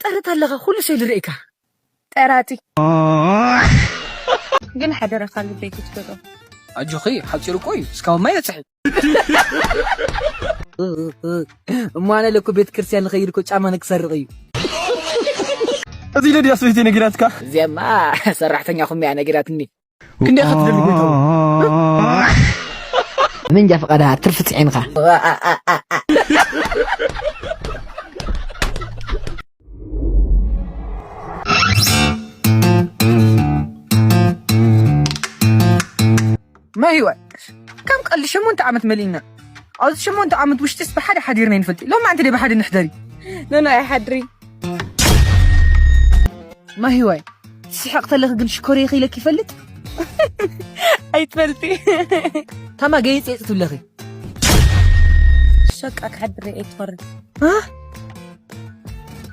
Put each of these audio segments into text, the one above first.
ጠረት ኣለኻ፣ ኩሉ ሰብ ይርኤካ። ጠራጢ። ግን ሓደራኻ ልበይ ክትገዶ። ኣጆኺ፣ ሓጺሩ እኮ እዩ፣ እስካብ ማይ በጽሒ። እሞ ኣነ ለኩ ቤተ ክርስቲያን ልኸይድ እኮ ጫማ ንክሰርቕ እዩ። እዚ ኢለ ድያ ሰበይተይ ነጊራትካ? እዚኣማ ሰራሕተኛኹም እያ ነጊራትኒ። ክንደይ ኢኻ ትደሊ ጎይታ? መንጃ ፈቃዳ ትርፊ ጽዒንካ። ማሂወ፣ ከም ቀልዲ ሸሞንተ ዓመት መሊእና። ኣብዚ ሸሞንተ ዓመት ውሽጢስ ብሓደ ሓዲርና ይንፈልጥ። ሎማዓንቲ ደይ ብሓደ ንሕደሪ። ኖኖ፣ ኣይሓድሪ። ማሂዋይ፣ ትስሕቕ ተለኺ ግን ሽኮር ኢኺ ኢለኪ ይፈልጥ? ኣይትፈልጢ። ታማ ገይጽ የጽ ትብለኺ። ሸቃ ክሓድር እየ ትፈርድ። እ?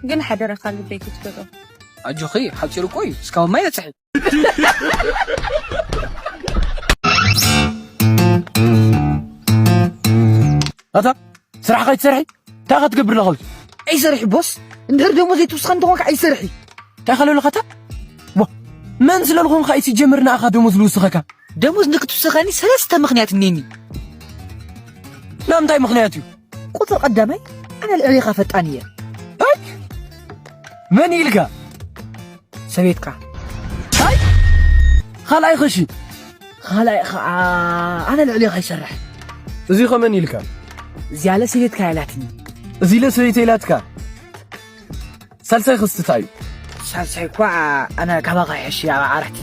ግን ሓደረኻ ልበይ ክትገዶ። ኣጆኺ፣ ሓጺሩ እኮ እዩ፣ እስካብ ማይ በጽሒ። ኣታ፣ ስራሕ ከይትሰርሒ? እንታይ ኢኻ ትገብር ኣለኻ ኣብዚ? ኣይሰርሒ ቦስ፣ እንድሕር ደሞዝ ዘይትውስኸኒ እንተኾንካ ኣይሰርሒ። እንታይ ኢኻ ለለኻታ? ዋ፣ መን ስለ ዝኾንካ እዩ ሲጀምር ንኣኻ ደሞዝ ዝውስኸካ? ደሞዝ ንክትውስኸኒ ሰለስተ ምኽንያት እኒአኒ። ናምንታይ ምኽንያት እዩ? ቁጽሪ ቀዳማይ፣ ኣነ ልዕሌኻ ፈጣን እየ። ኣይ! መን ኢልካ? ሰቤትካ። ኣይ! ካልኣይ ኸሺ? ካልኣይ ኸዓ ኣነ ልዕሌኻ ይሰርሕ። እዚ ኸ መን ኢልካ? እዚኣለ ሰቤትካ ኢላትኒ። እዚለ ሰበይተይ ኢላትካ? ሳልሳይ ኸስቲ እንታይ እዩ? ሳልሳይ እኳ ኣነ ካባኻ ይሕሽ እየ ኣብ ዓራት።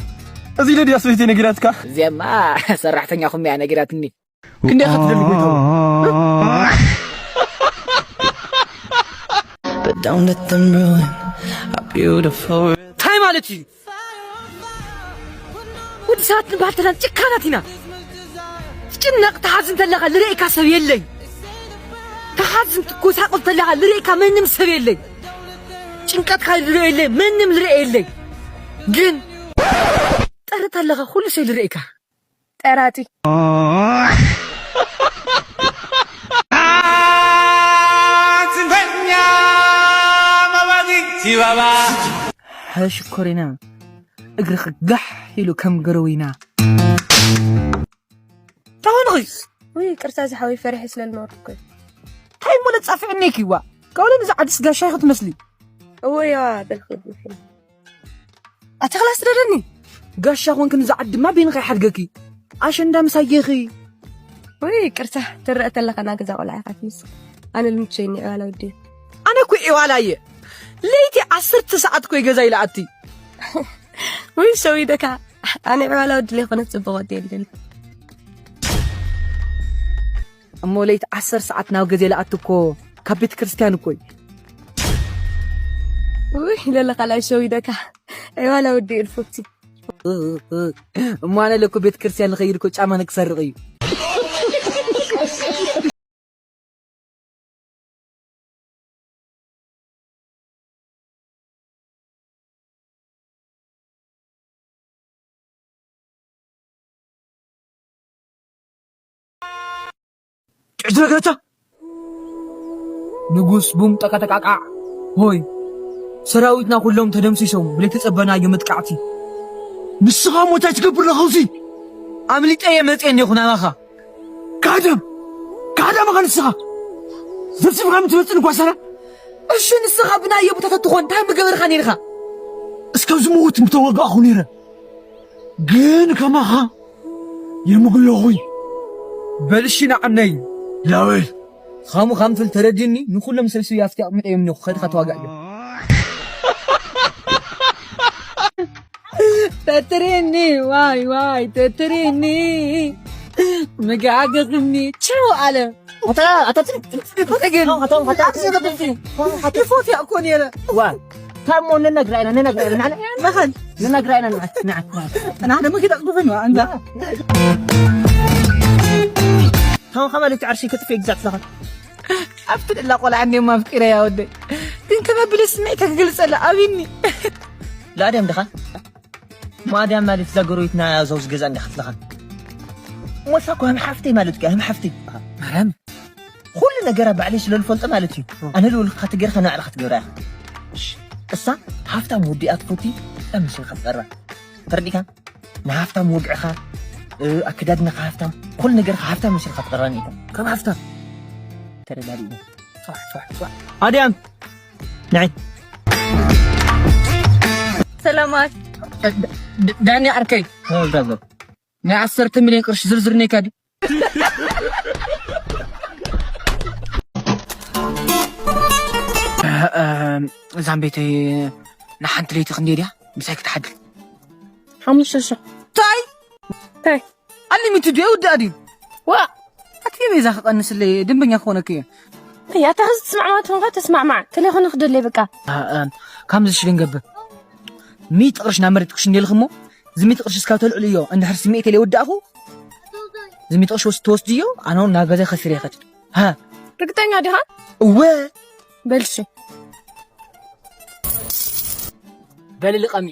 እዚለ ድያ ሰበይተይ ነጊራትካ? እዚኣማ ሰራሕተኛኹም እያ ነጊራትኒ። ክንደይ ኢኻ ትደሊ ጎይታ? But don't let them ruin a beautiful እንታይ ማለት እዩ? ወዲ ሰባት ንባህልተናን ጭካናት ኢና። ትጭነቕ ትሓዝን ተለኻ ልርእየካ ሰብ የለይ። ትሓዝን ትጎሳቆል ተለኻ ልርእየካ ምንም ሰብ የለይ። ጭንቀትካ ልርእየ የለይ፣ ምንም ልርእየ የለይ። ግን ጠርት ኣለኻ ኩሉ ሰብ ልርእየካ። ጠራጢ። ሕሽኮሪና እግርኺ ጋሕ ኢሉ ከም ገረዊና። ታኾንኺ? ውይ፣ ይቅርታ ዝሓወይ፣ ፈሪሐ ስለ ዝነበርኩ እኮ። እንታይ እሞ ለጻፍዕኒ እኪ ዋ? ካብኡ ንዛ ዓዲስ ጋሻይ ክትመስሊ። እወ፣ ያዋ በልኩ። ኣታ ክላስ ደደኒ። ጋሻ ኮንክ ንዛ ዓዲ ድማ በይንኺ ሓድገኪ። ኣሸንዳ ምሳየኺ። ውይ፣ ይቅርታ፣ ትረአ ተለኻ ናይ ገዛ ቆልዓ ኢኻ ትመስል። ኣነ ልምቸይኒ ዕዋላ ወዲ። ኣነ እኮ ዕዋላ እየ። ለይቲ ዓሰርተ ሰዓት እኮ ገዛ ኢለ ኣቲ። ውይ፣ ሸዊደካ። ኣነ ዕዋላ ወዲ ለይኮነ ጽቡቕ ወዲ የለን። እሞ ለይቲ ዓሰርተ ሰዓት ናብ ገዜ ለኣቲ እኮ ካብ ቤተ ክርስቲያን እኮ እዩ። ውይ፣ ለለ ካልኣይ ሸዊደካ። ዕዋላ ወዲ እልፎቲ። እሞ ኣነ ለኩ ቤተ ክርስቲያን ልኸይድ እኮ ጫማ ንክሰርቕ እዩ። ጭዕጅረገታ! ንጉስ ቡም ጠቀጠቃቃዕ! ሆይ! ሰራዊትና ኩሎም ተደምሲሶም ብለይተጸበናዮ መጥቃዕቲ። ንስኻ እሞ እንታይ ትገብር ኣለኻ ኣብዚ? ኣምሊጠ እየ መጽየ እንዲኹ ናባኻ። ካህዳም! ካህዳም ኢኻ ንስኻ! ዘብሲብካ ምትመጽእ ንጓሳና? እሺ ንስኻ ብናየ ቦታ ተትኾን እንታይ ምገበርካ ነይርካ? እስካብ ዝመውት ምተዋጋእኹ ነይረ። ግን ከማኻ የምግለኹይ። በል እሺ ንዓነይ። ላበል። ኻሙ ኻም ትብል ተረዲኒ፣ ንኹሎም ሰብስብ ኣፍቲ ኣቕሚጠዮም እኒኹ፣ ኸድኻ ተዋጋእ እዮም። ተትሪኒ፣ ዋይ፣ ዋይ፣ ተትሪኒ። መጋገኽኒ፣ ችው ኣለ። ኣታ፣ ኣታ፣ ትሪ-፣ ትሪ-፣ ትሪ-፣ ትሪ-፣ ግን፣ ኣታ፣ ኣታ፣ ኣታ፣ ትሪ-፣ ትሪ-፣ ትሪ-፣ ትሪ-፣ ይፎት ያእኮ ነይረ። ዋ፣ ታሞ ንነግራ ኢና፣ ንነግራ ኢና፣ ንዓና፣ መኸን፣ ንነግራ ኢና፣ ንዓ፣ ንዓ፣ ንዓ። ንዓና መኪና ኣቕዱፈን፣ ዋ፣ እንዳ። ታሞ ኸማለት ዓርሺ ክትፍ ይግዛዕ ትለኻ። ኣብቲ ደላ ቆልዓ እንዲም ኣፍቂረ ያ ወደይ። ግን ከመብለ ስምዒት ክገልጸላ ኣብኒ። ለኣድያም ድኻ? ማድያም ማለት እዛ ጎረቤትና እዛ ውስጥ ገዛ እንዲኻ ትለኻ። ሞሳ እኮ ከም ሓፍተይ ማለት እዩ፣ ከም ሓፍተይ። ማርያም። ኩሉ ነገራ ባዕለይ ስለ ዝፈልጦ ማለት እዩ። ኣነ ልውልካ ትገርካ ናዕልካ ትገብራ ኢኻ። እሺ። እሳ ሃፍታም ወዲኣ ትፈቲ፣ ሃፍታም መሲልካ ትቐርባ። ተረዲእካ? ንሃፍታም ወግዕኻ፣ እ፣ ኣከዳድናኻ ሃፍታም፣ ኩሉ ነገርካ ሃፍታም መሲልካ ትቐርባ እኒኢኻ። ከም ሃፍታም። ተረዳዲእና። ፋሕ፣ ፋሕ፣ ፋሕ። ኣድያም፣ ንዒ። ሰላማት። ድ-፣ ድ-፣ ዳኒ ዓርከይ። ኦ፣ ብራዘር። ናይ ዓሰርተ ሚልዮን ቅርሺ ዝርዝር እኒኤካ ድዩ? እ፣ እ፣ እዛም ቤተይ ንሓንቲ ለይቲ ክንደይ ድያ ምሳይ ክትሓድር? ሓሙሽተ ሽሕ። ታይ? ታይ? ኣሊሚትድ ድዩ ይውዳእ ድዩ? ዋ! ኣቲ ቤዛ ክቐንስለይ ደንበኛ ክኾነኪ እየ። እያ፣ እታ ኸዚ ትስማዕማዕ ትኾንካ ተስማዕማዕ። ከለይ ኾነ ክደለይ በቃ። እ፣ እ፣ ከምዚ ሽልን ገብር። ሚእቲ ቅርሺ ናብ መሬት ክሽንዴልክ እሞ፣ እዚ ሚእቲ ቅርሺ እስካብ ተልዕልዮ፣ እንድሕር ስምዒት ኢለ ይወዳእኹ፣ እዚ ሚእቲ ቅርሺ ወስ-፣ ትወስድዮ፣ ኣነ እውን ናብ ገዛ ከፊረ ይኸድ። ሃ? ርግጠኛ ዲኻ? እወ። በል እሺ። በል ልቐሚ።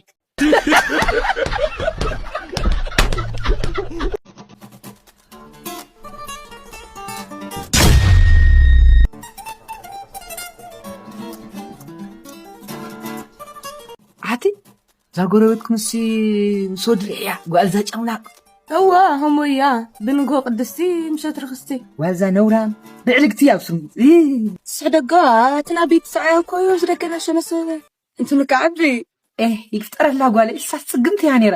ኣቲ፣ እዛ ጎረቤትኩም እሲ ምስ ወዲ ርሕያ፣ ጓል እዛ ጨምላቕ። እዋ፣ ከምኡ እያ። ብንግሆ ቅድስቲ፣ ምሸት ርኽስቲ። ጓል እዛ ነውራም፣ ብዕልግቲ ኣብ ስሙ። እ። ስሕደጋ፣ እቲ ናብ ቤት ሰዓያ እኮ እዩ ዝደገና ሸነስ። እንትንካ ዓቢ፣ ኤህ፣ ይፍጠረላ ጓል፣ እሳስ ጽግምቲ እያ ነይራ።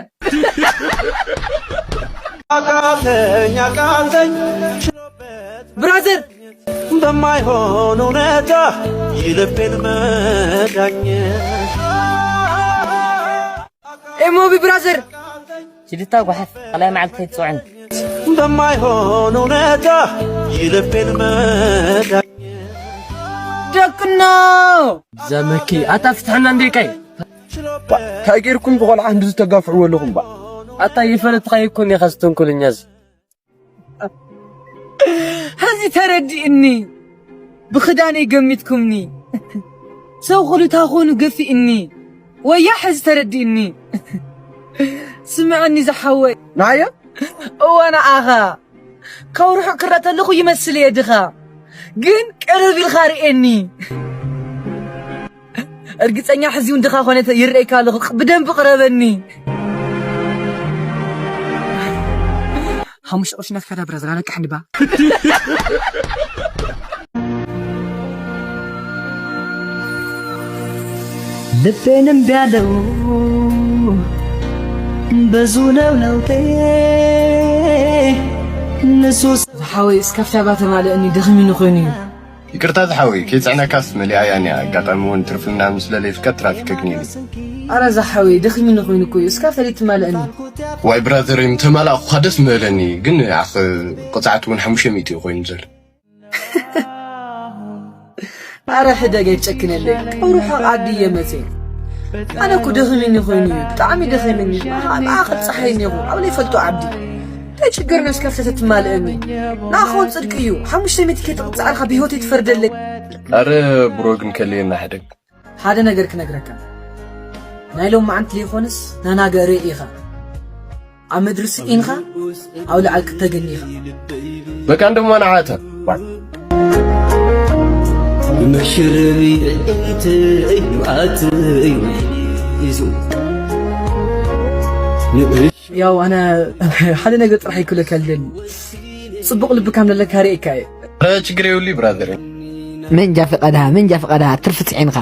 አቃተኝ፣ አቃተኝ። ብራዘር! በማይሆን ሁኔታ የልቤን መዳኛ። ኤሞቢ ብራዘር! ሽድታ ጓሓፍ፣ ካልኣይ መዓልቲ ከይትጽውዕን። በማይሆን ሁኔታ የልቤን መዳኛ። ደቅኖ! ዘመኪ፣ ኣታ ፍትሕና እንዴ ቀይ? ባ፣ እንታይ ጌርኩም ብቆልዓ ክንድዚ ተጋፍዕዎ ኣለኹም ባ? ኣታ ይፈለጥኻዮ እኮ እኒኻ ዝተንኮለኛ እዚ። ሕዚ ተረዲእኒ። ብኽዳነይ ገሚትኩምኒ። ሰብ ኹሉ እንታይ ኾኑ ገፊእኒ። ወያ ሕዚ ተረዲእኒ። ስምዐኒ ዝሓወይ። ንዓየ? እወ ንዓኻ። ካብ ርሑቕ ክረአ ተለኹ ይመስል እየ ድኻ፣ ግን ቅርብ ኢልካ ርኤኒ። እርግጸኛ ሕዚ እውን ድኻ ኮነ ይርኤካ ኣለኹ። ብደንቢ ቅረበኒ። ሓሙሽተ ቅርሺ ናትካ ዳ ብራዘር፣ ኣለቅሕ እንድባ። ልቤን እምቢ ኣለው፣ ብዙ ነው ነውጤ። ንሱስ ዝሓወይ እስከ ፍታ ባተ ማለእኒ ደኽሚኒ ኮይኑ እዩ። ይቅርታ ዝሓወይ፣ ከይጽዕነካስ መሊኣ እያ እኒኣ። ኣጋጣሚ እውን ትርፊ ምናምን ስለ ዘይፍቀድ ትራፊክ ኣግኒኒ። ኣረ ዝሓወይ ደኽሚኒ ኮይኑ እኮ እዩ። እስካ ፈሊት ማለእኒ። ዋይ ብራዘር፣ ምተማላእኩኻ ደስ ምበለኒ፣ ግን ኣኽ ቅጽዓት እውን ሓሙሽተ ሚእቲ እዩ ኮይኑ ዘሎ። ኣረ ሕደግ ኣይትጨክነለይ፣ ካብ ርሑቕ ዓዲ እየ መፅየ። ኣነ እኮ ደኺሙኒ ኮይኑ እዩ፣ ብጣዕሚ ደኺሙኒ። ንዓ፣ ንዓ ክፀሓይ እኒኹ፣ ኣብ ዘይፈልጦ ዓዲ። እንታይ ችግር ነው እስከ ፍተት ትማልእኒ? ንዓ ኸውን ፅድቂ እዩ፣ ሓሙሽተ ሚእቲ ከይትቕፃዕ ኢልካ ብህይወት ኣይትፈርደለይ። ኣረ ብሮ ግን ከለየና ሕደግ። ሓደ ነገር ክነግረካ። ናይ ሎማዓንቲ ዘይኮነስ ናናገ ርእ ኢኻ። ኣብ ምድሪ ስኢንካ ኣብ ላዕሊ ክትተገኒ ኢኻ። በቃ እንደሞ ንዓተ። መሽረቢ እትእዩ ኣትእዩ ይዙ። ያው ኣነ ሓደ ነገር ጥራሕ ይክለከልን። ጽቡቕ ልቢ ከም ዘለካ ርኤካ እየ። ኧረ ችግር የብሉይ ብራዘር። መንጃ ፍቃድሃ፣ መንጃ ፍቃድሃ፣ ትርፊ ጽዒንካ።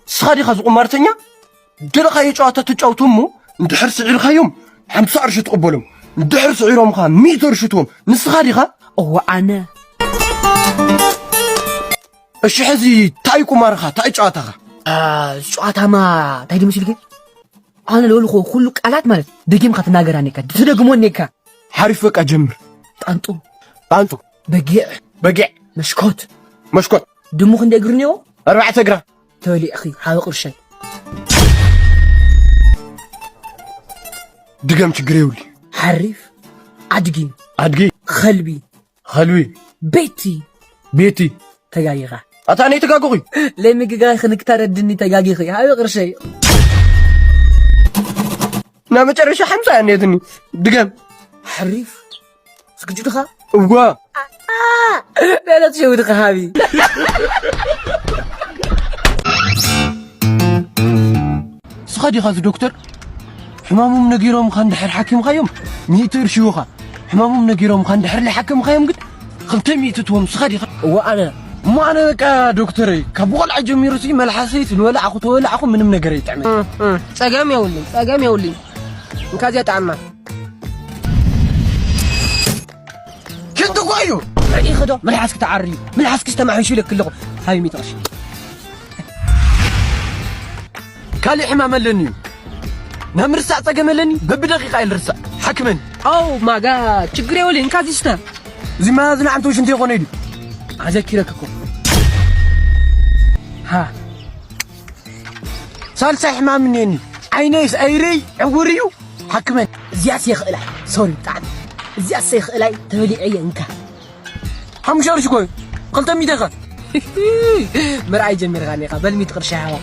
ንስኻ ዲኻ ዝቁማርተኛ? ደለኻዮ ጨዋታ ትጫውቱ እሞ፣ እንድሕር ስዒርካዮም፣ ሓምሳ ቅርሺ ትቕበሎም። እንድሕር ስዒሮምኻ፣ ሚእቲ ቅርሺ ትህቦም። ንስኻ ዲኻ? እወ፣ ኣነ። እሺ፣ ሕዚ ታይ ቁማርኻ? ታይ ጨዋታኻ? አ፣ ጨዋታማ ታይ ድዩ መሲልኪ? ኣነ ልበልኮ ኩሉ ቃላት ማለት ደጊምካ ትናገር ኣኔካ፣ ትደግሞ ኣኔካ። ሓሪፍ፣ በቃ ጀምር። ጣንጡ። ጣንጡ። በጊዕ። በጊዕ። መሽኮት። መሽኮት። ድሙ ክንደይ እግሪ እኒኦ? ኣርባዕተ እግራ። ተበሊዕኺ፣ ሓዊ ቅርሸይ። ድገም፣ ችግር የብሉ። ሓሪፍ። ኣድጊ። ኣድጊ። ኸልቢ። ኸልቢ። ቤቲ። ቤቲ። ተጋጊኻ። ኣታ ነይ ተጋግኹ። ለምግጋይ ክንክታረድኒ ተጋጊኺ። ሓዊ ቅርሸይ። ናብ መጨረሻ ሓምሳ እያ እኒአትኒ። ድገም። ሓሪፍ። ዝግጁ ድኻ? እዋ። ሌሎች ውድቅ ሀቢ ስኻ ዲኻ እዚ ዶክተር? ሕማሞም ነጊሮምኻ እንድሕር ሓኪምካዮም፣ ሚእቲ ቅርሺ ይህቡኻ። ሕማሞም ነጊሮምኻ እንድሕር ለይሓከምካዮም ግን፣ ክልተ ሚእቲ ትህቦም ንስኻ ዲኻ? እወ፣ ኣነ። እሞ ኣነ በቃ ዶክተረይ፣ ካብ ቆልዓ ጀሚሩ ሲ መልሓሰይ ትልወላዕኹ ተወላዕኹ ምንም ነገር ኣይጥዕመ። ጸገም የውልን፣ ጸገም የውልን። እንካ እዚኣ ጣዕማ። ሽንቲ እኮ እዩ። ርኢኺ ዶ? መልሓስኪ ተዓርዩ፣ መልሓስኪ ዝተማሕይሹ ኢለኪ ኣለኹ። ሃቢ ሚእቲ ቅርሺ። ካልእ ሕማም ኣለኒ እዩ። ናይ ምርሳዕ ጸገም ኣለኒ፣ በብደቂቃ እየ ልርሳዕ። ሓክመኒ። ኣው ማጋ፣ ችግር የብሉን፣ እንካ ዝስተ። እዚ መያዝ ንዓንተው ሽንቲ ይኾነ ኢሉ። ኣዘኪረክ እኮ። ሃ። ሳልሳይ ሕማም እኒአኒ። ዓይነይስ ኣይርይ፣ ዕውር እዩ። ሓክመኒ። እዚኣስ የኽእላይ። ሶሪ፣ ብጣዕሚ። እዚኣስ የኽእላይ፣ ተበሊዐየ እንካ። ሓሙሽተ ቅርሺ እኮ እዩ። ክልተ ሚእቲ ኢኻ። ምርኣይ ጀሚርካ እኒኻ። በል ሚእቲ ቅርሺ ሃባ።